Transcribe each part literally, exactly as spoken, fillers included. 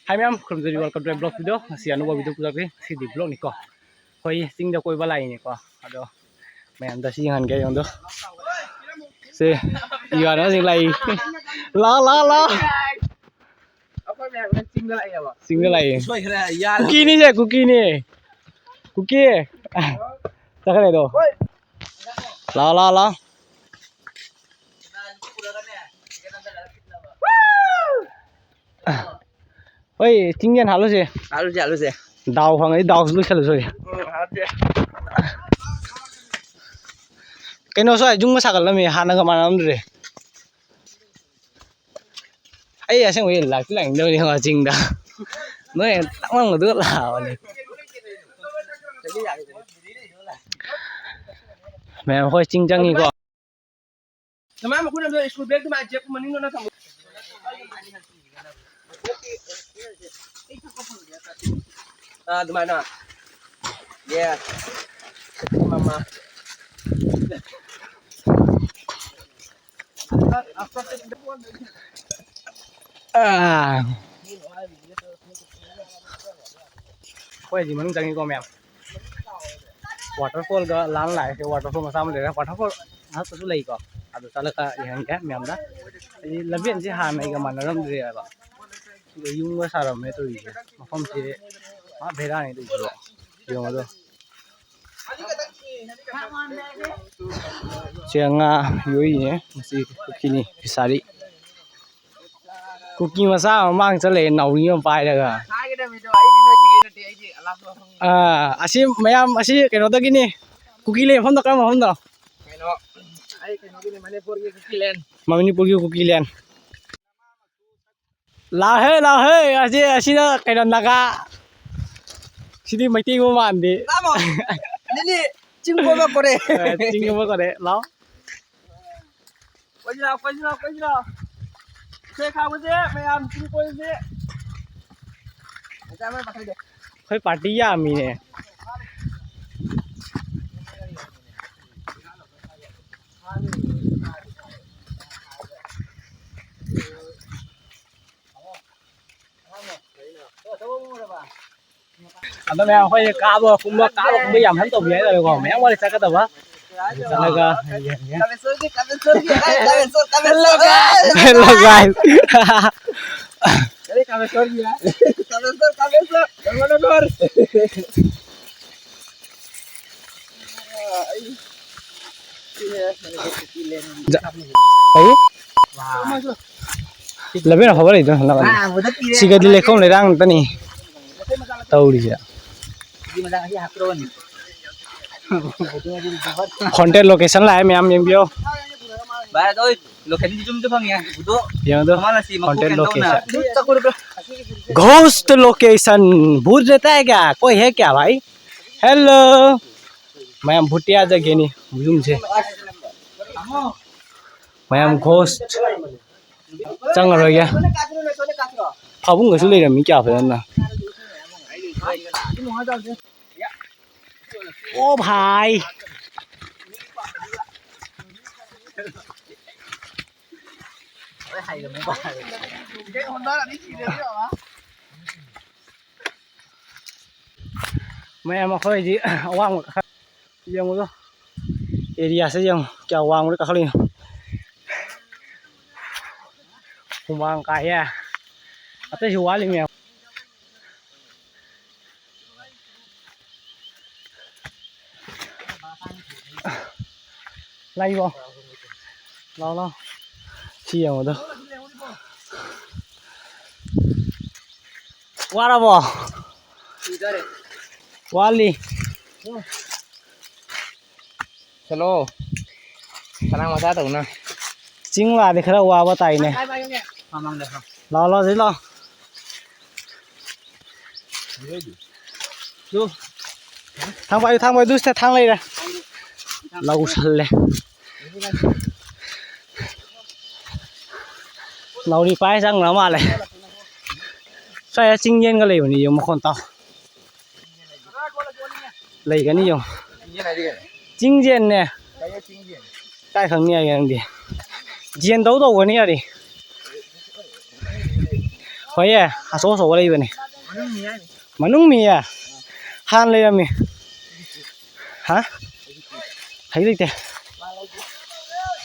ꯍꯥꯏ ꯃꯌꯥꯝ, ꯈꯨꯔꯨꯝꯖꯔꯤ, welcome to vlog video꯫ ꯉꯁꯤ ꯑꯅꯧꯕ video ꯄꯨꯖꯔꯛꯀꯦ꯫ ꯉꯁꯤꯗꯤ vlogꯅꯤꯀꯣ, ꯑꯩꯈꯣꯏ ꯆꯤꯡꯗ ꯀꯣꯏꯕ ꯂꯥꯛꯏꯅꯦꯀꯣ꯫ ꯑꯗꯣ ꯃꯌꯥꯝꯗ ꯁꯤ ꯌꯦꯡꯍꯟꯒꯦ, ꯌꯦꯡꯉꯣ꯫ ꯁꯦ, ꯏꯃꯥꯟꯅꯕꯁꯤꯡ ꯂꯥꯛꯏ꯫ ꯂꯥꯛꯑꯣ, ꯂꯥꯛꯑꯣ, ꯂꯥꯛꯑꯣ꯫ ꯑꯩꯈꯣꯏ ꯃꯌꯥꯝ ꯆꯤꯡꯗ ꯂꯥꯛꯑꯦꯕ꯫ ꯆꯤꯡꯗ ꯂꯥꯛꯏ꯫ ꯁꯣꯏꯈ꯭ꯔꯦ, ꯌꯥꯔꯦ꯫ ꯀꯨꯀꯤꯅꯤꯁꯦ, ꯀꯨꯀꯤꯅꯤ꯫ ꯀꯨꯀꯤ꯫ ꯆꯠꯈ꯭ꯔꯦꯗꯣ꯫ ꯂꯥꯛꯑꯣ, ꯂꯥꯛꯑꯣ, ꯂꯥꯛꯑꯣ꯫ ꯍꯣꯏ, ꯆꯤꯡꯌꯦꯟ ꯍꯥꯠꯂꯨꯁꯦ꯫ ꯍꯥꯠꯂꯨꯁꯦ, ꯍꯥꯠꯂꯨꯁꯦ꯫ ꯗꯥꯎ ꯐꯪꯉꯗꯤ ꯗꯥꯎꯁꯨ ꯂꯣꯏꯁꯜꯂꯨꯁꯦ꯫ ꯎꯝ, ꯍꯥꯠꯁꯦ꯫ ꯀꯩꯅꯣ, ꯁ꯭ꯋꯥꯏ ꯌꯨꯝꯒ ꯁꯥꯒꯠꯂꯝꯃꯦ, ꯍꯥꯟꯅꯒ ꯃꯥꯟꯅꯔꯝꯗ꯭ꯔꯦ꯫ ꯑꯩ ꯑꯁꯦꯡꯕꯩ ꯂꯥꯛꯇꯤ ꯂꯥꯛꯅꯤꯡꯗꯕꯅꯤ ꯍꯣ ꯆꯤꯡꯗ꯫ ꯅꯣꯏ ꯇꯥꯛꯂꯝꯕꯗꯨꯒ ꯂꯥꯛꯑꯕꯅꯤ꯫ ꯃꯌꯥꯝ ꯑꯩꯈꯣꯏ ꯆꯤꯡ ꯆꯪꯉꯤꯀꯣ꯫ ꯅꯃꯥ ꯃꯈꯨꯟ ꯑꯝꯗ ꯁ꯭ꯀꯨꯜ ꯕꯦꯒꯇꯨ ꯃꯥ ꯖꯦꯞ ꯃꯅꯤꯡꯗ ꯊꯝꯃꯨ꯫ ꯑꯥ, ꯑꯗꯨꯃꯥꯏꯅ꯫ Yes꯫ ꯃꯃꯥ꯫ ꯑꯥ꯫ ꯑꯩꯈꯣꯏ ꯍꯧꯖꯤꯛ ꯃꯅꯨꯡ ꯆꯪꯉꯤꯀꯣ ꯃꯌꯥꯝ꯫ Waterfallꯒ ꯂꯥꯟ ꯂꯥꯛꯑꯦ꯫ Waterfall ꯃꯆꯥ ꯑꯃ ꯂꯩꯔꯦ꯫ Waterfall ꯃꯊꯛꯇꯁꯨ ꯂꯩꯀꯣ꯫ ꯑꯗꯨ ꯆꯠꯂꯒ ꯌꯦꯡꯍꯟꯒꯦ ꯃꯌꯥꯝꯗ꯫ ꯍꯥꯏꯗꯤ ꯂꯝꯕꯦꯟꯁꯦ ꯍꯥꯟꯅꯩꯒ ꯃꯥꯟꯅꯔꯝꯗ꯭ꯔꯦꯕ꯫ ꯑꯗꯣ ꯌꯨꯝꯒ ꯁꯥꯔꯝꯃꯦ ꯇꯧꯔꯤꯁꯦ꯫ ꯃꯐꯝꯁꯦ ꯄꯨꯔꯥ ꯕꯦꯔꯥꯅꯤ ꯇꯧꯔꯤꯁꯦ꯫ ꯌꯦꯡꯉꯣ ꯑꯗꯣ꯫ ꯁꯤ ꯉꯥ ꯌꯣꯛꯏꯅꯦ꯫ ꯃꯁꯤ ꯀꯨꯀꯤꯅꯤ, ꯐꯤꯁꯥꯔꯤ꯫ ꯀꯨꯀꯤ ꯃꯆꯥ ꯑꯃ ꯃꯥꯡ ꯆꯠꯂꯛꯑꯦ, ꯅꯥꯎꯔꯤ ꯑꯃ ꯄꯥꯏꯔꯒ꯫ ꯍꯥꯏꯒꯗꯕꯅꯤꯗꯣ, ꯑꯩꯗꯤ ꯅꯣꯏ ꯁꯤꯒꯩ ꯅꯠꯇꯦ, ꯑꯩꯗꯤ ꯑꯂꯥꯞꯄ ꯃꯐꯝꯒꯤ꯫ ꯑꯥ, ꯑꯁꯤ ꯃꯌꯥꯝ, ꯑꯁꯤ ꯀꯩꯅꯣꯗꯒꯤꯅꯤ꯫ ꯀꯨꯀꯤ ꯂꯩ ꯃꯐꯝꯗꯣ ꯀꯔꯝꯕ ꯃꯐꯝꯗꯣ? ꯀꯩꯅꯣ, ꯑꯩ ꯀꯩꯅꯣꯒꯤꯅꯤ, ꯃꯅꯤꯄꯨꯔꯒꯤ ꯀꯨꯀꯤꯂꯦꯟ꯫ ꯃꯅꯤꯄꯨꯔꯒꯤ ꯀꯨꯀꯤꯂꯦꯟ꯫ ꯂꯥꯛꯍꯦ, ꯂꯥꯛꯍꯦ, ꯑꯁꯤ, ꯑꯁꯤꯅ ꯀꯩꯅꯣ, ꯅꯥꯒꯥ꯫ ꯁꯤꯗꯤ ꯃꯩꯇꯩ ꯑꯃ ꯃꯥꯟꯗꯦ꯫ ꯂꯥꯛꯑꯣ꯫ ꯂꯤꯂꯤ, ꯆꯤꯡ ꯀꯣꯏꯕ ꯀꯣꯔꯦ꯫ ꯑꯦ, ꯆꯤꯡ ꯀꯣꯏꯕ ꯀꯣꯔꯦ, ꯂꯥꯛꯑꯣ꯫ ꯀꯣꯏꯁꯤ ꯂꯥꯛꯑꯣ, ꯀꯣꯏꯁꯤ ꯂꯥꯛꯑꯣ, ꯀꯣꯏꯁꯤ ꯂꯥꯛꯑꯣ꯫ ꯏꯁꯩ ꯈꯥꯎꯕꯁꯦ, ꯃꯌꯥꯝ ꯆꯤꯡ ꯀꯣꯏꯕꯁꯦ꯫ ꯃꯆꯥ ꯑꯃ ꯄꯥꯈꯠꯂꯦ꯫ ꯑꯩꯈꯣꯏ ꯄꯥꯔꯇꯤ ꯌꯥꯝꯃꯤꯅꯦ꯫ ꯑꯗꯣ ꯃꯌꯥꯝ ꯑꯩꯈꯣꯏ ꯀꯥꯕ ꯀꯨꯝꯕ, ꯀꯥꯕ ꯀꯨꯝꯕ ꯌꯥꯝ ꯐꯖꯅ ꯇꯧꯕꯤ ꯍꯥꯏꯇꯥꯔꯦꯀꯣ, ꯃꯌꯥꯝ ꯋꯥꯔꯤ ꯆꯠꯀꯗꯕ꯫ ꯆꯠꯂꯒ ꯀꯥꯃꯦꯁꯣꯔꯒꯤ, ꯀꯥꯃꯦꯁꯣꯔꯒꯤ, ꯑꯦ, ꯀꯥꯃꯦꯁꯣꯔ, ꯀꯥꯃꯦꯁꯣꯔ꯫ Hello, guys. Hello, guys. ꯑꯦ, ꯀꯥꯃꯦꯁꯣꯔꯒꯤ, ꯀꯥꯃꯦꯁꯣꯔ, ꯀꯥꯃꯦꯁꯣꯔ꯫ ꯅꯪꯉꯣꯟꯗ ꯀꯣꯔ꯫ ꯀꯔꯤ? ꯂꯝꯕꯦꯟ ꯑꯐꯕ ꯂꯩꯗꯣ ꯍꯜꯂꯛꯀꯅꯤ꯫ ꯁꯤꯒꯗꯤ ꯂꯩꯈꯣꯝ ꯂꯩꯔꯥꯡ ꯉꯥꯛꯇꯅꯤ ꯇꯧꯔꯤꯁꯦ꯫ Haunted location ꯂꯥꯛꯑꯦ, ꯃꯌꯥꯝ ꯌꯦꯡꯕꯤꯌꯣ꯫ ꯚꯥꯏ, ꯑꯗꯣ ꯂꯣꯀꯦꯁꯟꯗꯤ ꯌꯨꯝꯗ ꯐꯪꯉꯦ꯫ ꯌꯦꯡꯉꯣ ꯑꯗꯣ, ꯃꯃꯥ ꯂꯥꯁꯤ ꯃꯀꯣꯛ haunted ꯀꯩꯅꯣ ꯇꯧꯅ꯫ Location꯫ Ghost location, भूत रहता है क्या? कोई है क्या भाई? Hello. ꯃꯌꯥꯝ ꯚꯨꯇꯤꯌꯥ ꯖꯒꯦꯅꯤ ꯌꯨꯝꯁꯦ꯫ ꯃꯌꯥꯝ ghost ꯆꯪꯉꯔꯣꯏꯒꯦ꯫ ꯐꯥꯕꯨꯡꯒꯁꯨ ꯂꯩꯔꯝꯃꯤ ꯀꯌꯥ ꯐꯖꯅ꯫ ꯑꯣ ꯚꯥꯏ꯫ ꯃꯌꯥꯝ ꯑꯩꯈꯣꯏꯗꯤ ꯑꯋꯥꯡꯕ ꯀꯥꯈꯠ-, ꯌꯦꯡꯉꯨꯗꯣ, ꯑꯦꯔꯤꯌꯥꯁꯦ ꯌꯦꯡꯉꯨ, ꯀꯌꯥ ꯋꯥꯡꯕꯗ ꯀꯥꯈꯠꯂꯤꯅꯣ꯫ ꯍꯨꯃꯥꯡ ꯀꯥꯏꯌꯦ꯫ ꯑꯇꯩꯁꯨ ꯋꯥꯠꯂꯤ ꯃꯌꯥꯝ꯫ ꯂꯥꯛꯏꯕꯣ? ꯂꯥꯛꯑꯣ, ꯂꯥꯛꯑꯣ꯫ ꯁꯤ ꯌꯦꯡꯉꯨꯗꯣ꯫ ꯋꯥꯔꯕꯣ? ꯋꯥꯠꯂꯤ꯫ ꯆꯠꯂꯣ꯫ ꯁꯅꯥ ꯃꯆꯥ ꯇꯧꯅ꯫ ꯆꯤꯡ ꯂꯥꯛꯑꯗꯤ ꯈꯔ ꯋꯥꯕ ꯇꯥꯏꯅꯦ꯫ ꯂꯥꯛꯑꯣ, ꯂꯥꯛꯑꯣ, ꯁꯤ ꯂꯥꯛꯑꯣ꯫ ꯊꯥꯡ ꯄꯥꯏꯌꯨ, ꯊꯥꯡ ꯄꯥꯏꯌꯨ, ꯑꯗꯨ ꯁꯤꯗ ꯊꯥꯡ ꯂꯩꯔꯦ꯫ ꯂꯧꯁꯜꯂꯦ꯫ ꯅꯥꯎꯔꯤ ꯄꯥꯏ ꯆꯪꯈ꯭ꯔ ꯃꯥꯜꯂꯦ꯫ ꯁ꯭ꯋꯥꯏꯗ ꯆꯤꯡ ꯌꯦꯟꯒ ꯂꯩꯕꯅꯤ, ꯌꯦꯡꯉꯨ ꯃꯈꯣꯟ ꯇꯥꯎ꯫ ꯂꯩꯒꯅꯤ ꯌꯦꯡꯉꯨ꯫ ꯆꯤꯡ ꯌꯦꯟꯅꯦ꯫ ꯀꯥꯏ ꯈꯪꯅꯤ ꯍꯥꯏꯒꯦ ꯅꯪꯗꯤ? ꯌꯦꯟ ꯇꯧ ꯇꯧꯒꯅꯤ ꯌꯥꯔꯤ꯫ ꯍꯣꯏꯌꯦ, ꯑꯆꯧ ꯑꯆꯧꯕ ꯂꯩꯕꯅꯤ꯫ ꯃꯅꯨꯡ ꯃꯤꯌꯦ? ꯍꯥꯟꯅ ꯂꯩꯔꯝꯃꯤ꯫ ꯍꯥ? ꯍꯩ ꯂꯩꯇꯦ꯫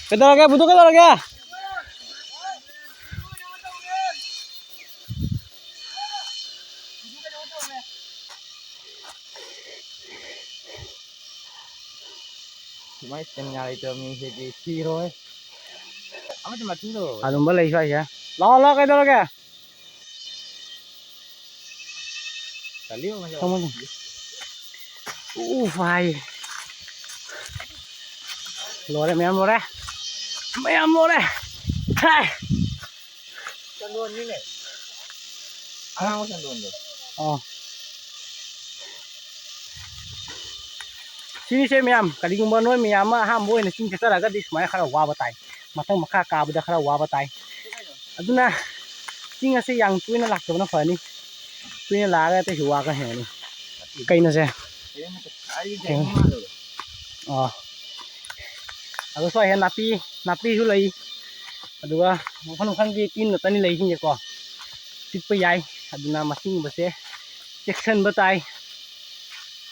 ꯀꯩꯗꯧꯔꯒꯦ? ꯕꯨꯗꯨ ꯀꯩꯗꯧꯔꯒꯦ? ꯃꯥꯏ ꯇꯟ ꯌꯥꯔꯣꯏꯗꯕ ꯃꯤꯁꯤꯗꯤ ꯁꯤꯔꯣꯏ꯫ ꯑꯃꯗꯤ ꯃꯊꯤꯗꯣ꯫ ꯑꯗꯨꯝꯕ ꯂꯩꯁꯨ ꯍꯥꯏꯁꯦ꯫ ꯂꯥꯛꯑꯣ, ꯂꯥꯛꯑꯣ, ꯀꯩꯗꯧꯔꯒꯦ? ꯆꯠꯂꯤꯕ ꯃꯁꯦ꯫ ꯊꯝꯃꯣ, ꯊꯝꯃꯣ꯫ ꯎ, ꯚꯥꯏ꯫ ꯂꯣꯏꯔꯦ, ꯃꯌꯥꯝ ꯂꯣꯏꯔꯦ꯫ ꯃꯌꯥꯝ ꯂꯣꯏꯔꯦ꯫ ꯍꯥꯏ꯫ ꯆꯟꯗꯣꯟꯅꯤꯅꯦ꯫ ꯑꯉꯥꯡꯕ ꯆꯟꯗꯣꯟꯗꯣ꯫ ꯑꯣ꯫ ꯁꯤꯅꯤꯁꯦ ꯃꯌꯥꯝ, ꯀꯔꯤꯒꯨꯝꯕ ꯅꯣꯏ ꯃꯌꯥꯝ ꯑꯃ ꯑꯍꯥꯟꯕ ꯑꯣꯏꯅ ꯆꯤꯡ ꯆꯠꯆꯔꯒꯗꯤ ꯁꯨꯃꯥꯏꯅ ꯈꯔ ꯋꯥꯕ ꯇꯥꯏ꯫ ꯃꯊꯪ ꯃꯈꯥ ꯀꯥꯕꯗ ꯈꯔ ꯋꯥꯕ ꯇꯥꯏ꯫ ꯑꯗꯨꯅ ꯆꯤꯡ ꯑꯁꯤ ꯌꯥꯝ ꯇꯣꯏꯅ ꯂꯥꯛꯇꯕꯅ ꯐꯅꯤ꯫ ꯇꯣꯏꯅ ꯂꯥꯛꯑꯒ ꯑꯇꯩꯁꯨ ꯋꯥꯒ ꯍꯦꯟꯅꯤ꯫ ꯀꯩꯅꯣꯁꯦ? ꯑꯥ꯫ ꯑꯗꯣ ꯁ꯭ꯋꯥꯏꯁꯦ ꯅꯥꯄꯤ, ꯅꯥꯄꯤꯁꯨ ꯂꯩ꯫ ꯑꯗꯨꯒ ꯃꯈꯜ ꯃꯈꯜꯒꯤ ꯇꯤꯟ ꯉꯥꯛꯇꯅꯤ ꯂꯩꯁꯤꯡꯁꯦꯀꯣ꯫ ꯆꯤꯛꯄ ꯌꯥꯏ꯫ ꯑꯗꯨꯅ ꯃꯁꯤꯒꯨꯝꯕꯁꯦ ꯆꯦꯛꯁꯤꯟꯕ ꯇꯥꯏ꯫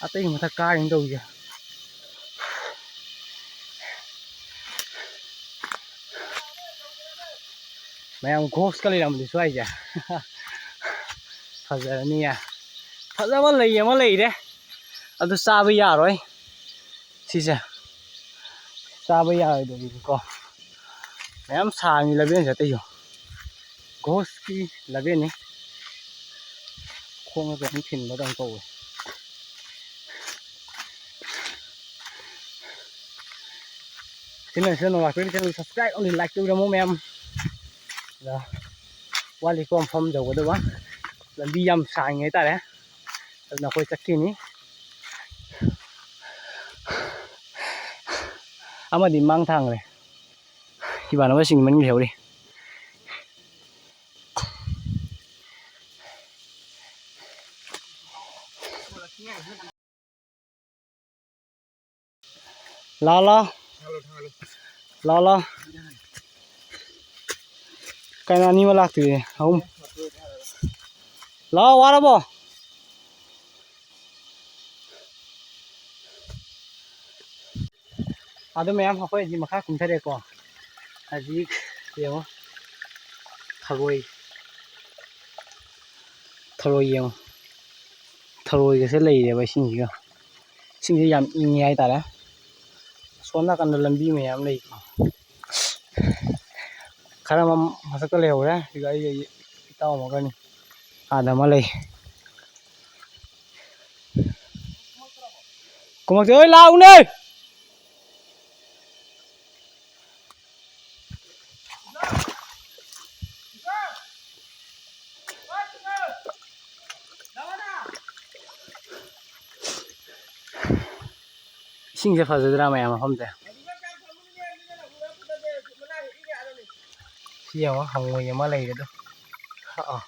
ꯑꯇꯩ ꯃꯊꯛ ꯀꯥꯔꯤꯅ ꯇꯧꯔꯤꯁꯦ꯫ ꯃꯌꯥꯝ ꯒꯣꯁꯀ ꯂꯩꯔꯝꯕꯗꯤ ꯁ꯭ꯋꯥꯏꯁꯦ꯫ ꯐꯖꯔꯅꯤꯌꯦ꯫ ꯐꯖꯕ ꯂꯩ ꯑꯃ ꯂꯩꯔꯦ꯫ ꯑꯗꯨ ꯆꯥꯕ ꯌꯥꯔꯣꯏ꯫ ꯁꯤꯁꯦ ꯆꯥꯕ ꯌꯥꯔꯣꯏꯗꯧꯔꯤꯕꯀꯣ꯫ ꯃꯌꯥꯝ ꯁꯥꯡꯉꯤ ꯂꯝꯕꯦꯟꯁꯦ ꯑꯇꯩꯁꯨ꯫ ꯒꯣꯁꯀꯤ ꯂꯝꯕꯦꯟꯅꯤ꯫ ꯈꯣꯡꯅ ꯑꯗꯨꯝ ꯊꯤꯟꯕꯗꯧꯅ ꯇꯧꯋꯦ꯫ ꯁꯤꯅ, ꯁꯤꯅ ꯅꯣꯡꯂꯥꯛꯄꯤꯒꯤ channel subscribe ꯑꯃꯗꯤ like ꯇꯧꯕꯤꯔꯝꯃꯣ ꯃꯌꯥꯝ꯫ ꯑꯗ ꯋꯥꯠꯂꯤꯀꯣ ꯃꯐꯝ ꯌꯧꯒꯗꯕ꯫ ꯂꯝꯕꯤ ꯌꯥꯝ ꯁꯥꯡꯉꯤ ꯍꯥꯏꯇꯥꯔꯦ꯫ ꯑꯗꯨꯅ ꯑꯩꯈꯣꯏ ꯆꯠꯈꯤꯅꯤ꯫ ꯑꯃꯗꯤ ꯃꯥꯡ ꯊꯥꯡꯈ꯭ꯔꯦ꯫ ꯏꯃꯥꯟꯅꯕꯁꯤꯡ ꯃꯅꯤꯡ ꯂꯩꯍꯧꯔꯤ꯫ ꯂꯥꯛꯑꯣ, ꯂꯥꯛꯑꯣ꯫ ꯂꯥꯛꯑꯣ, ꯂꯥꯛꯑꯣ꯫ ꯀꯩꯅꯣ ꯑꯅꯤꯃꯛ ꯂꯥꯛꯇꯣꯏꯅꯦ꯫ ꯑꯍꯨꯝ꯫ ꯂꯥꯛꯑꯣ, ꯋꯥꯔꯕꯣ? ꯑꯗꯨ ꯃꯌꯥꯝ ꯑꯩꯈꯣꯏ ꯍꯧꯖꯤꯛ ꯃꯈꯥ ꯀꯨꯝꯊꯔꯦꯀꯣ꯫ ꯍꯧꯖꯤꯛ ꯌꯦꯡꯉꯣ, ꯊꯔꯣꯏ, ꯊꯔꯣꯏ ꯌꯦꯡꯉꯣ, ꯊꯔꯣꯏꯒꯁꯦ ꯂꯩꯔꯦꯕ ꯏꯁꯤꯡꯁꯤꯒ꯫ ꯏꯁꯤꯡꯁꯦ ꯌꯥꯝ ꯏꯪꯉꯤ ꯍꯥꯏꯇꯥꯔꯦ꯫ ꯑꯁꯣꯝ ꯅꯥꯀꯟꯗ ꯂꯝꯕꯤ ꯃꯌꯥꯝ ꯂꯩꯀꯣ꯫ ꯈꯔ ꯑꯃ ꯃꯊꯛꯇ ꯂꯩꯍꯧꯔꯦ꯫ ꯁꯤꯒ ꯑꯩꯒ ꯏꯇꯥꯎ ꯑꯃꯒꯅꯤ꯫ ꯑꯥꯗ ꯑꯃ ꯂꯩ꯫ ꯀꯨꯝꯃꯛꯇꯦ, ꯍꯣꯏ, ꯂꯥꯛꯎꯅꯦ꯫ ꯏꯁꯤꯡꯁꯦ ꯐꯖꯗ꯭ꯔꯥ ꯃꯌꯥꯝ ꯃꯐꯝꯁꯦ? ꯁꯤ ꯌꯦꯡꯉꯣ, ꯍꯪꯉꯣꯏ ꯑꯃ ꯂꯩꯔꯦ ꯑꯗꯣ꯫ ꯑꯥ꯫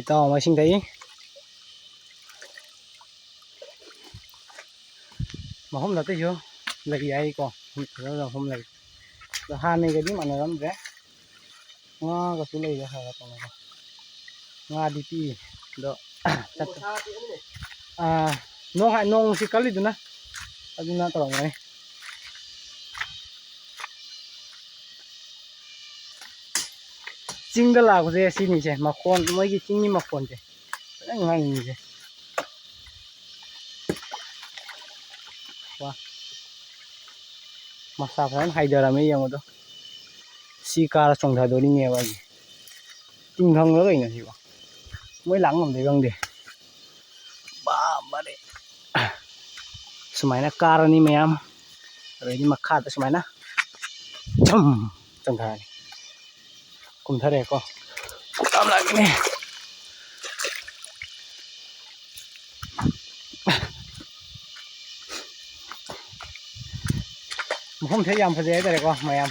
ꯏꯇꯥꯎ ꯑꯃ ꯏꯁꯤꯡ ꯊꯛꯏ꯫ ꯃꯐꯝꯗ ꯑꯇꯩꯁꯨ ꯂꯩ ꯍꯥꯏꯀꯣ, ꯐꯖ ꯐꯖꯕ ꯃꯐꯝ ꯂꯩ꯫ ꯑꯗꯣ ꯍꯥꯟꯅꯒꯗꯤ ꯃꯥꯟꯅꯔꯝꯗ꯭ꯔꯦ꯫ ꯉꯥꯒꯁꯨ ꯂꯩꯔꯦ ꯍꯥꯏꯔ ꯇꯧꯔꯒ꯫ ꯉꯥꯗꯤ ꯄꯤꯛꯏ꯫ ꯑꯗꯣ ꯆꯠ-, ꯑꯥ, ꯅꯣꯡ ꯍꯥꯏ-, ꯅꯣꯡꯁꯤ ꯀꯜꯂꯤꯗꯨꯅ ꯑꯗꯨꯅ ꯇꯧꯔꯝꯒꯅꯤ꯫ ꯆꯤꯡꯗ ꯂꯥꯛꯄꯁꯦ ꯁꯤꯅꯤꯁꯦ, ꯃꯈꯣꯟ, ꯃꯣꯏꯒꯤ ꯆꯤꯡꯒꯤ ꯃꯈꯣꯟꯁꯦ ꯐꯖꯅ ꯉꯥꯡꯉꯤꯁꯦ꯫ ꯋꯥ꯫ ꯃꯁꯥ ꯐꯖꯅ ꯍꯥꯏꯊꯔꯝꯃꯦ ꯌꯦꯡꯉꯨꯗꯣ꯫ ꯁꯤ ꯀꯥꯔ ꯆꯣꯡꯊꯗꯣꯔꯤꯅꯦꯕ ꯑꯩꯁꯦ꯫ ꯇꯤꯡ ꯈꯪꯕ꯭ꯔꯥ ꯀꯩꯅꯣ ꯁꯤꯕꯣ? ꯃꯣꯏ ꯂꯥꯛ ꯉꯝꯗꯣꯏ ꯈꯪꯗꯦ꯫ ꯕꯥ ꯃꯔꯦ꯫ ꯁꯨꯃꯥꯏꯅ ꯀꯥꯔꯅꯤ ꯃꯌꯥꯝ꯫ ꯑꯗꯩꯗꯤ ꯃꯈꯥꯗ ꯁꯨꯃꯥꯏꯅ ꯖꯝ ꯆꯣꯡꯊꯔꯅꯤ꯫ ꯀꯨꯝꯊꯔꯛꯑꯦꯀꯣ꯫ ꯌꯥꯝ ꯂꯥꯛꯏꯅꯦ꯫ ꯃꯐꯝꯁꯦ ꯌꯥꯝ ꯐꯖꯩ ꯍꯥꯏꯇꯥꯔꯦꯀꯣ ꯃꯌꯥꯝ꯫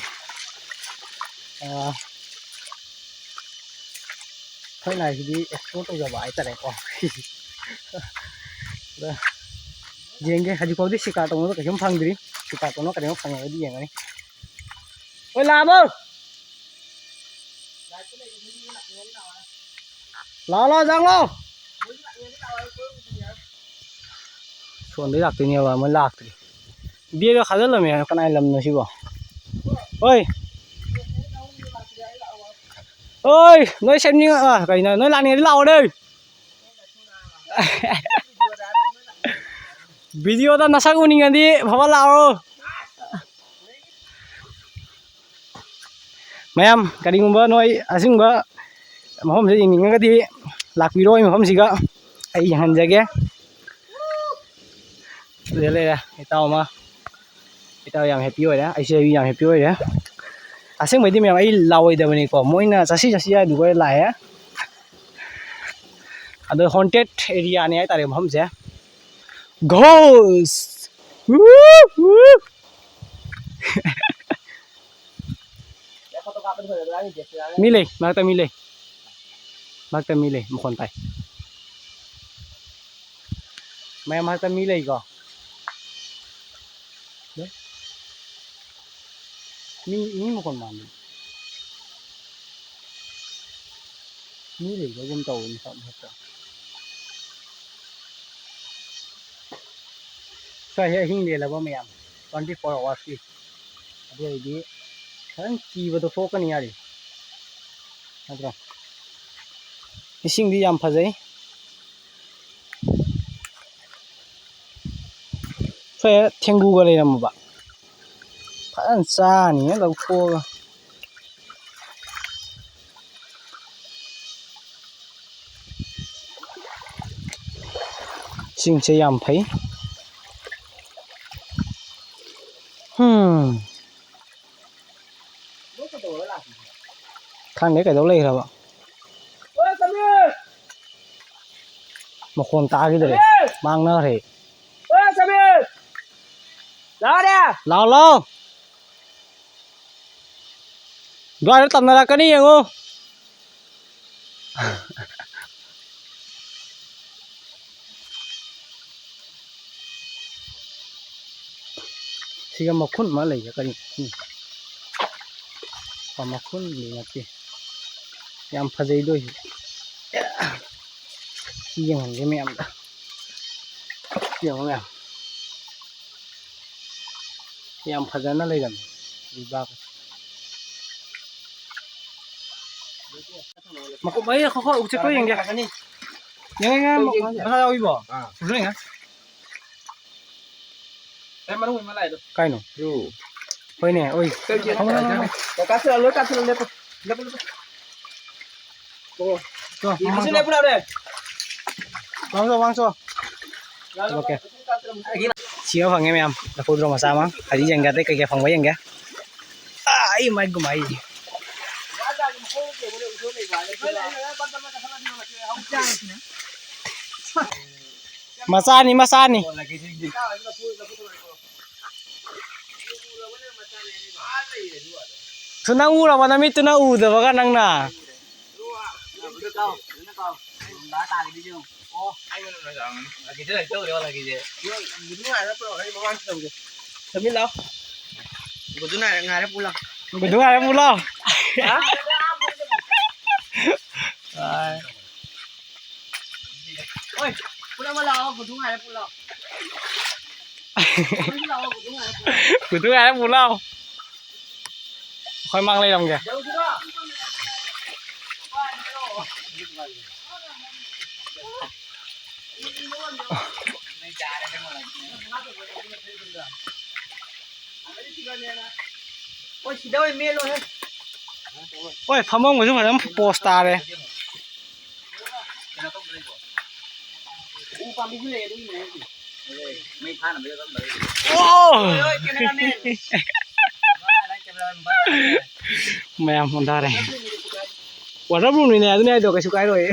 ꯑꯥ, ꯑꯩꯈꯣꯏ ꯂꯥꯏꯁꯤꯗꯤ explore ꯇꯧꯖꯕ ꯍꯥꯏꯇꯥꯔꯦꯀꯣ꯫ ꯑꯗ ꯌꯦꯡꯒꯦ, ꯍꯧꯖꯤꯛꯐꯥꯎꯗꯤ ꯁꯤꯀꯥꯔ ꯇꯧꯅꯕ ꯀꯩꯁꯨꯝ ꯐꯪꯗ꯭ꯔꯤ꯫ ꯁꯤꯀꯥꯔ ꯇꯧꯅꯕ ꯀꯩꯅꯣꯝ ꯐꯪꯉꯒꯗꯤ ꯌꯦꯡꯉꯅꯤ꯫ ꯍꯣꯏ, ꯂꯥꯛꯑꯕꯣ? ꯂꯥꯛꯑꯣ, ꯂꯥꯛꯑꯣ, ꯆꯪꯂꯣ꯫ ꯁꯣꯝꯗꯩ ꯂꯥꯛꯇꯣꯏꯅꯦꯕ, ꯃꯣꯏ ꯂꯥꯛꯇ꯭ꯔꯤ꯫ ꯕꯦꯒ ꯈꯥꯖꯤꯜꯂꯝꯃꯦ, ꯀꯅꯥꯏ ꯂꯝꯅꯣ ꯁꯤꯕꯣ? ꯍꯣꯏ꯫ ꯍꯣꯏ, ꯅꯣꯏ ꯁꯦꯝꯅꯤꯡ-, ꯑ, ꯀꯩꯅꯣ, ꯅꯣꯏ ꯂꯥꯛꯅꯤꯡꯉꯗꯤ ꯂꯥꯛꯑꯣꯅꯦ꯫ ꯚꯤꯗꯤꯑꯣꯗ ꯅꯁꯛ ꯎꯅꯤꯡꯉꯗꯤ ꯐꯕ ꯂꯥꯛꯑꯣ꯫ ꯃꯌꯥꯝ, ꯀꯔꯤꯒꯨꯝꯕ ꯅꯣꯏ ꯑꯁꯤꯒꯨꯝꯕ ꯃꯐꯝꯁꯤꯗ ꯌꯦꯡꯅꯤꯡꯉꯒꯗꯤ ꯂꯥꯛꯄꯤꯔꯣ꯫ ꯑꯩ ꯃꯐꯝꯁꯤꯒ ꯑꯩ ꯌꯦꯡꯍꯟꯖꯒꯦ꯫ ꯁꯤꯗ ꯂꯩꯔꯦ ꯏꯇꯥꯎ ꯑꯃ, ꯏꯇꯥꯎ ꯌꯥꯝ ꯍꯦꯄꯤ ꯑꯣꯏꯔꯦ, ꯑꯩꯁꯦ ꯌꯥꯝ ꯍꯦꯄꯤ ꯑꯣꯏꯔꯦ꯫ ꯑꯁꯦꯡꯕꯩꯗꯤ ꯃꯌꯥꯝ ꯑꯩ ꯂꯥꯛꯑꯣꯏꯗꯕꯅꯤꯀꯣ, ꯃꯣꯏꯅ ꯆꯠꯁꯤ ꯆꯠꯁꯤ ꯍꯥꯏꯗꯨꯒ ꯂꯥꯛꯑꯦ꯫ ꯑꯗꯣ ꯍꯣꯟꯇꯦꯠ ꯑꯦꯔꯤꯌꯥꯅꯦ ꯍꯥꯏꯇꯥꯔꯦ ꯃꯐꯝꯁꯦ꯫ ꯘꯣꯁ! ꯋꯨ! ꯋꯨ! ꯃꯤ ꯂꯩ, ꯃꯔꯛꯇ ꯃꯤ ꯂꯩ꯫ ꯃꯔꯛꯇ ꯃꯤ ꯂꯩ, ꯃꯈꯣꯟ ꯇꯥꯏ꯫ ꯃꯌꯥꯝ ꯃꯔꯛꯇ ꯃꯤ ꯂꯩꯀꯣ꯫ ꯃꯤ, ꯃꯤ ꯃꯈꯣꯟ ꯃꯥꯟꯕ꯫ ꯃꯤ ꯂꯩꯕꯒꯨꯝ ꯇꯧꯕꯅꯤ ꯁ꯭ꯋꯥꯏ ꯃꯊꯛꯇ꯫ ꯁ꯭ꯋꯥꯏꯁꯦ ꯑꯍꯤꯡ ꯂꯦꯜꯂꯕ ꯃꯌꯥꯝ, twenty four hoursꯀꯤ꯫ ꯑꯗꯨ ꯑꯣꯏꯔꯗꯤ ꯈꯤꯇꯪ ꯀꯤꯕꯗꯣ ꯊꯣꯛꯀꯅꯤ ꯌꯥꯔꯤ꯫ ꯅꯠꯇ꯭ꯔꯣ? ꯏꯁꯤꯡꯗꯤ ꯌꯥꯝ ꯐꯖꯩ꯫ ꯁ꯭ꯋꯥꯏꯗ ꯊꯦꯡꯒꯨꯒ ꯂꯩꯔꯝꯃꯕ꯫ ꯐꯖꯅ ꯆꯥꯅꯤꯅ ꯂꯧꯊꯣꯛꯑꯒ꯫ ꯏꯁꯤꯡꯁꯦ ꯌꯥꯝ ꯐꯩ꯫ ꯍꯝ꯫ ꯈꯪꯗꯦ ꯀꯩꯗꯧ ꯂꯩꯈ꯭ꯔꯕ꯫ ꯃꯈꯣꯟ ꯇꯥꯈꯤꯗ꯭ꯔꯦ꯫ ꯃꯥꯡꯅꯈ꯭ꯔꯦ꯫ ꯂꯥꯛꯑꯣ, ꯂꯥꯛꯑꯣ꯫ ꯑꯗꯨꯋꯥꯏꯗ ꯇꯝꯅꯔꯛꯀꯅꯤ ꯌꯦꯡꯉꯨ꯫ ꯁꯤꯒ ꯃꯈꯨꯟ ꯑꯃ ꯂꯩꯁꯦ ꯀꯔꯤ ꯃꯈꯨꯟ? ꯃꯈꯨꯟꯗꯤ ꯅꯠꯇꯦ꯫ ꯌꯥꯝ ꯐꯖꯩꯗꯣ ꯁꯤ꯫ ꯁꯤ ꯌꯦꯡꯍꯟꯒꯦ ꯃꯌꯥꯝꯗ꯫ ꯌꯦꯡꯉꯣ ꯃꯌꯥꯝ꯫ ꯌꯥꯝ ꯐꯖꯅ ꯂꯩꯔꯝꯃꯦ ꯂꯩꯕꯥꯛ꯫ ꯃꯀꯨꯞ ꯃꯔꯤ ꯈꯣ ꯈꯣ ꯎꯆꯦꯛꯇꯣ ꯌꯦꯡꯒꯦ꯫ ꯌꯦꯡꯉꯦ, ꯌꯦꯡꯉꯦ, ꯃꯁꯥ ꯌꯥꯎꯏꯕꯣ? ꯑꯥ꯫ ꯎꯆꯦꯛ ꯌꯦꯡꯉꯦ꯫ ꯑꯦ, ꯃꯅꯨꯡ ꯑꯃ ꯂꯥꯛꯑꯦꯗꯣ꯫ ꯀꯥꯏꯅꯣ? ꯍꯣꯏꯅꯦ, ꯑꯣꯏ꯫ ꯀꯥꯁꯤꯜꯂꯣ, ꯂꯣꯏ ꯀꯥꯁꯤꯜꯂꯣ, ꯂꯦꯞꯄꯣ꯫ ꯂꯦꯞꯄꯣ, ꯂꯦꯞꯄꯣ꯫ ꯇꯣ, ꯌꯦꯡꯉꯨꯁꯤ, ꯃꯃꯥꯡ ꯂꯦꯞꯄꯨ ꯂꯥꯎꯔꯦ꯫ ꯃꯃꯥꯡ ꯆꯣ, ꯃꯃꯥꯡ ꯆꯣ꯫ ꯂꯥꯎ, ꯂꯥꯎ, ꯑꯣꯀꯦ꯫ ꯂꯥꯎ, ꯀꯥꯁꯤꯜꯂꯣ꯫ ꯁꯤꯃ ꯐꯪꯉꯦ ꯃꯌꯥꯝ, ꯂꯐꯨ ꯗ꯭ꯔꯣ ꯃꯆꯥ ꯑꯃ꯫ ꯍꯧꯖꯤꯛ ꯌꯦꯡꯒꯦ ꯑꯇꯩ ꯀꯩꯀꯩ ꯐꯪꯕ ꯌꯦꯡꯒꯦ꯫ ꯑꯥ, ꯑꯩ ꯃꯥꯏ ꯒꯨꯃꯥꯏ꯫ ꯃꯆꯥꯅꯤ, ꯃꯆꯥꯅꯤ꯫ ꯇꯨ ꯅꯪ ꯎꯔꯕ, ꯅꯃꯤꯠꯇꯨꯅ ꯎꯗꯕꯒ ꯅꯪꯅ꯫ ꯒꯨꯗꯨ ꯉꯥꯏꯔꯦ ꯄꯨ ꯂꯥꯎ꯫ ꯍꯥ? ꯑꯥꯏ꯫ ꯍꯣꯏ, ꯄꯨꯂꯞ ꯑꯃ ꯂꯥꯛꯑꯣ, ꯒꯨꯗꯨ ꯉꯥꯏꯔꯦ ꯄꯨ ꯂꯥꯎ꯫ ꯒꯨꯗꯨ ꯉꯥꯏꯔꯦ ꯄꯨ ꯂꯥꯎ꯫ ꯑꯩꯈꯣꯏ ꯃꯥꯡ ꯂꯩꯔꯝꯒꯦ꯫ ꯍꯣꯏ, ꯐꯝꯐꯝꯒꯁꯨ ꯐꯖꯅ ꯄꯣꯁ ꯇꯥꯔꯦ꯫ ꯎ ꯄꯥꯝꯕꯤꯁꯨ ꯂꯩ ꯑꯗꯨꯒꯤꯅꯦ ꯍꯥꯏꯁꯦ꯫ ꯃꯩ ꯊꯥꯅꯕ ꯌꯥꯎꯔꯝꯕ꯫ ꯑꯣ! ꯍꯣꯏ, ꯍꯣꯏ, cameraman꯫ ꯃꯌꯥꯝ ꯑꯣꯟꯊꯔꯦ꯫ Water proof ꯅꯤꯅꯦ, ꯑꯗꯨꯅꯦ ꯍꯥꯏꯗꯣ, ꯀꯩꯁꯨ ꯀꯥꯏꯔꯣꯏ꯫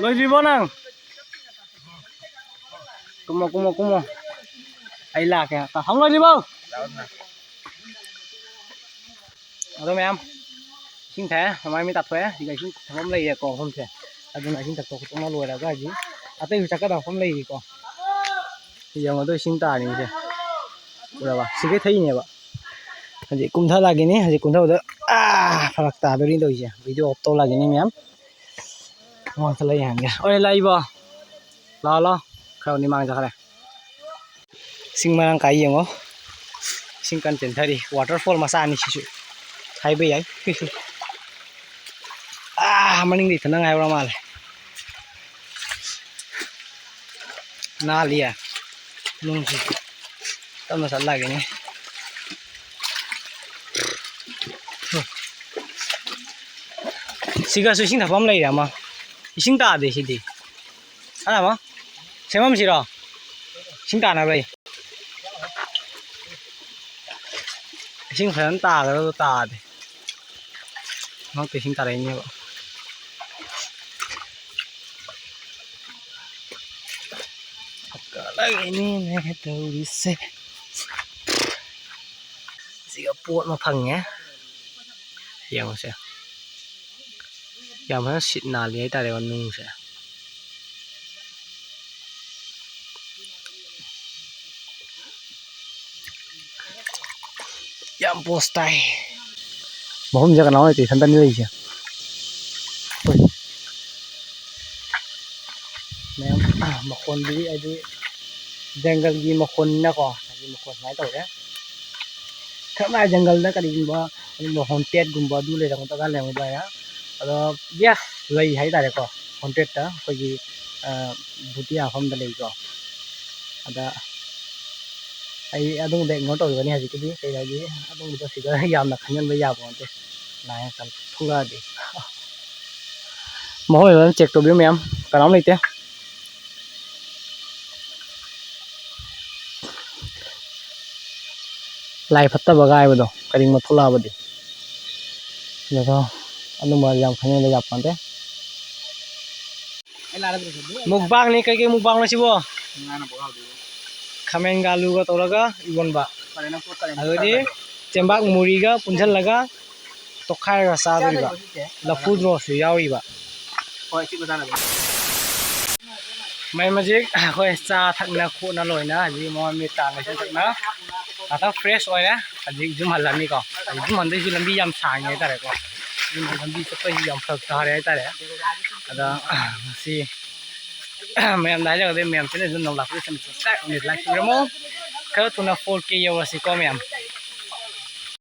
ꯂꯣꯏꯗ꯭ꯔꯤꯕꯣ ꯅꯪ? ꯀꯨꯝꯃꯣ, ꯀꯨꯝꯃꯣ, ꯀꯨꯝꯃꯣ꯫ ꯑꯩ ꯂꯥꯛꯀꯦ꯫ ꯍꯪ ꯂꯣꯏꯗ꯭ꯔꯤꯕꯣ? ꯑꯗꯣ ꯃꯌꯥꯝ꯫ ꯏꯁꯤꯡ ꯊꯛꯑꯦ, ꯃꯃꯥꯏ ꯃꯃꯤꯠ ꯇꯥꯊꯣꯛꯑꯦ꯫ ꯁꯤꯒ ꯏꯁꯤꯡ ꯊꯛꯐꯝ ꯂꯩꯌꯦꯀꯣ, ꯃꯐꯝꯁꯦ꯫ ꯑꯗꯨꯅ ꯏꯁꯤꯡ ꯊꯛꯇꯣꯛ ꯈꯣꯠꯇꯣꯛꯅ ꯂꯣꯏꯔꯒ ꯍꯧꯖꯤꯛ ꯑꯇꯩꯁꯨ ꯆꯠꯀꯗꯕ ꯃꯐꯝ ꯂꯩꯔꯤꯀꯣ꯫ ꯁꯤ ꯌꯦꯡꯉꯣ, ꯑꯗꯣ ꯏꯁꯤꯡ ꯇꯥꯔꯤꯁꯦ꯫ ꯎꯔꯕ? ꯁꯤꯒꯩ ꯊꯛꯏꯅꯦꯕ꯫ ꯍꯧꯖꯤꯛ ꯀꯨꯝꯊ ꯂꯥꯛꯈꯤꯅꯤ꯫ ꯍꯧꯖꯤꯛ ꯀꯨꯝꯊꯕꯗ, ꯑꯥ, ꯐꯔꯛ ꯇꯥꯗꯣꯔꯤ ꯇꯧꯔꯤꯁꯦ꯫ ꯚꯤꯗꯤꯑꯣ ꯑꯣꯐ ꯇꯧ ꯂꯥꯛꯈꯤꯅꯤ ꯃꯌꯥꯝ꯫ ꯃꯃꯥꯡ ꯆꯠꯂ ꯌꯦꯡꯍꯟꯒꯦ꯫ ꯑꯣꯏ, ꯂꯥꯛꯏꯕꯣ? ꯂꯥꯛꯑꯣ, ꯂꯥꯛꯑꯣ꯫ ꯈꯔꯗꯤ ꯃꯥꯡ ꯆꯠꯈ꯭ꯔꯦ꯫ ꯏꯁꯤꯡ ꯃꯔꯥꯡ ꯀꯥꯏ ꯌꯦꯡꯉꯣ꯫ ꯏꯁꯤꯡ ꯀꯟꯅ ꯆꯦꯟꯊꯔꯤ꯫ ꯋꯥꯇꯔꯐꯣꯜ ꯃꯆꯥꯅꯤ ꯁꯤꯁꯨ꯫ ꯍꯥꯏꯕ ꯌꯥꯏ꯫ ꯑꯥ, ꯃꯅꯤꯡꯗꯤ ꯏꯊꯟꯗ ꯉꯥꯏꯍꯧꯔ ꯃꯥꯜꯂꯦ꯫ ꯅꯥꯜꯂꯤꯌꯦ꯫ ꯅꯨꯡꯁꯤ ꯇꯞꯅ ꯆꯠꯂꯒꯦꯅꯦ꯫ ꯁꯤꯒꯁꯨ ꯏꯁꯤꯡ ꯊꯛꯐꯝ ꯂꯩꯔꯦ ꯑꯃ꯫ ꯏꯁꯤꯡ ꯇꯥꯗꯦ ꯁꯤꯗꯤ꯫ ꯑꯅ ꯑꯃ ꯁꯦꯝꯃꯝꯁꯤꯔꯣ? ꯏꯁꯤꯡ ꯇꯥꯅꯕ ꯂꯩ꯫ ꯏꯁꯤꯡ ꯐꯖꯅ ꯇꯥꯒꯗꯕꯗꯣ ꯇꯥꯗꯦ꯫ ꯉꯥꯛꯇ ꯏꯁꯤꯡ ꯇꯥꯔꯛꯏꯅꯦꯕ꯫ ꯀꯂꯛꯏꯅꯦꯅꯦ ꯇꯧꯔꯤꯁꯦ꯫ ꯁꯤꯒ ꯄꯣꯠ ꯑꯃ ꯐꯪꯉꯦ꯫ ꯌꯦꯡꯉꯨꯁꯦ꯫ ꯌꯥꯝ ꯐꯖꯅ ꯁꯤꯠ ꯅꯥꯜꯂꯤ ꯍꯥꯏꯇꯥꯔꯦꯀꯣ ꯅꯨꯡꯁꯦ꯫ ꯌꯥꯝ ꯄꯣꯁ ꯇꯥꯏ꯫ ꯃꯐꯝꯁꯦ ꯀꯅꯥ ꯂꯩꯇꯦ, ꯏꯊꯟꯇꯅꯤ ꯂꯩꯔꯤꯁꯦ꯫ ꯍꯣꯏ꯫ ꯃꯌꯥꯝ ꯃꯈꯣꯟꯗꯤ ꯍꯥꯏꯗꯤ ꯖꯪꯒꯜꯒꯤ ꯃꯈꯣꯟꯅꯤꯅꯀꯣ, ꯍꯥꯏꯗꯤ ꯃꯈꯣꯟ ꯁꯨꯃꯥꯏꯅ ꯇꯧꯔꯦ꯫ ꯈꯔ ꯂꯥꯏ ꯖꯪꯒꯜꯗ ꯀꯔꯤꯒꯨꯝꯕ ꯑꯗꯨꯝꯕ ꯍꯣꯟꯇꯦꯠꯀꯨꯝꯕ ꯑꯗꯨ ꯂꯩꯔꯝꯒꯗ꯭ꯔꯥ ꯂꯩꯔꯝꯒꯗ꯭ꯔꯥ ꯍꯥꯏꯅ꯫ ꯑꯗꯣ ꯌꯦꯁ, ꯂꯩ ꯍꯥꯏꯇꯥꯔꯦꯀꯣ꯫ ꯍꯣꯟꯇꯦꯠꯇ ꯑꯩꯈꯣꯏꯒꯤ, ꯑ, ꯚꯨꯇꯤꯌꯥ ꯃꯐꯝꯗ ꯂꯩꯀꯣ꯫ ꯑꯗ ꯑꯩ ꯑꯗꯨꯝꯕꯗ ꯏꯒꯅꯣꯔ ꯇꯧꯖꯒꯅꯤ ꯍꯧꯖꯤꯛꯀꯤꯗꯤ꯫ ꯀꯩ ꯍꯥꯏꯗꯤ ꯑꯗꯨꯝꯕꯗꯣ ꯁꯤꯗ ꯌꯥꯝꯅ ꯈꯟꯖꯟꯕ ꯌꯥꯕ ꯅꯠꯇꯦ꯫ ꯂꯥꯏꯅ ꯊꯣꯛꯂꯛꯑꯗꯤ꯫ ꯃꯈꯣꯏ ꯂꯣꯏꯅ ꯆꯦꯛ ꯇꯧꯕꯤꯌꯨ ꯃꯌꯥꯝ, ꯀꯅꯥꯝ ꯂꯩꯇꯦ꯫ ꯂꯥꯏ ꯐꯠꯇꯕꯒ ꯍꯥꯏꯕꯗꯣ ꯀꯔꯤꯒꯨꯝꯕ ꯊꯣꯛꯂꯛꯑꯕꯗꯤ꯫ ꯑꯗꯨꯒ ꯑꯗꯨꯝꯕ ꯌꯥꯝ ꯈꯟꯖꯟꯕ ꯌꯥꯄꯣꯟꯇꯦ꯫ ꯃꯨꯛꯕꯥꯡꯅꯤ꯫ ꯀꯩꯀꯩ ꯃꯨꯛꯕꯥꯡꯅꯣ ꯁꯤꯕꯣ? ꯈꯥꯃꯦꯟꯒ ꯑꯂꯨꯒ ꯇꯧꯔꯒ ꯏꯔꯣꯟꯕ꯫ ꯑꯗꯨꯗꯤ ꯆꯦꯡꯕꯥꯛ ꯃꯨꯔꯤꯒ ꯄꯨꯟꯁꯤꯜꯂꯒ ꯇꯣꯈꯥꯏꯔꯒ ꯆꯥꯗꯣꯔꯤꯕ꯫ ꯂꯐꯨ ꯗ꯭ꯔꯣꯞꯁꯨ ꯌꯥꯎꯔꯤꯕ꯫ ꯃꯌꯥꯝ ꯍꯧꯖꯤꯛ ꯑꯩꯈꯣꯏ ꯆꯥ ꯊꯛꯅ ꯈꯣꯠꯅ ꯂꯣꯏꯅ ꯍꯧꯖꯤꯛ ꯃꯃꯥꯏ ꯃꯃꯤꯠ ꯇꯥꯅ ꯏꯁꯤꯡ ꯊꯛꯅ ꯉꯥꯛꯇꯪ ꯐ꯭ꯔꯦꯁ ꯑꯣꯏꯔꯦ꯫ ꯍꯧꯖꯤꯛ ꯌꯨꯝ ꯍꯜꯂꯅꯤꯀꯣ꯫ ꯍꯧꯖꯤꯛ ꯌꯨꯝ ꯍꯟꯗꯣꯏꯁꯤ ꯂꯝꯕꯤ ꯌꯥꯝ ꯁꯥꯡꯉꯦ ꯍꯥꯏꯇꯥꯔꯦꯀꯣ꯫ ꯌꯨꯝ ꯂꯝꯕꯤ ꯆꯠꯄꯁꯤ ꯌꯥꯝ ꯐꯔꯛ ꯇꯥꯔꯦ ꯍꯥꯏꯇꯥꯔꯦ꯫ ꯑꯗ ꯉꯁꯤ ꯃꯌꯥꯝꯗ ꯍꯥꯏꯖꯒꯗꯣꯏ ꯃꯌꯥꯝ ꯆꯦꯅꯦꯜꯁꯨ ꯅꯧ ꯂꯥꯛꯄꯤꯔꯤꯁꯤꯅ ꯁꯕꯁꯀ꯭ꯔꯥꯏꯕ ꯑꯃꯗꯤ ꯂꯥꯏꯛ ꯇꯧꯕꯤꯔꯝꯃꯣ꯫ ꯈꯔ ꯊꯨꯅ ꯐꯣꯔ ꯀꯦ ꯌꯧꯔꯁꯤꯀꯣ ꯃꯌꯥꯝ꯫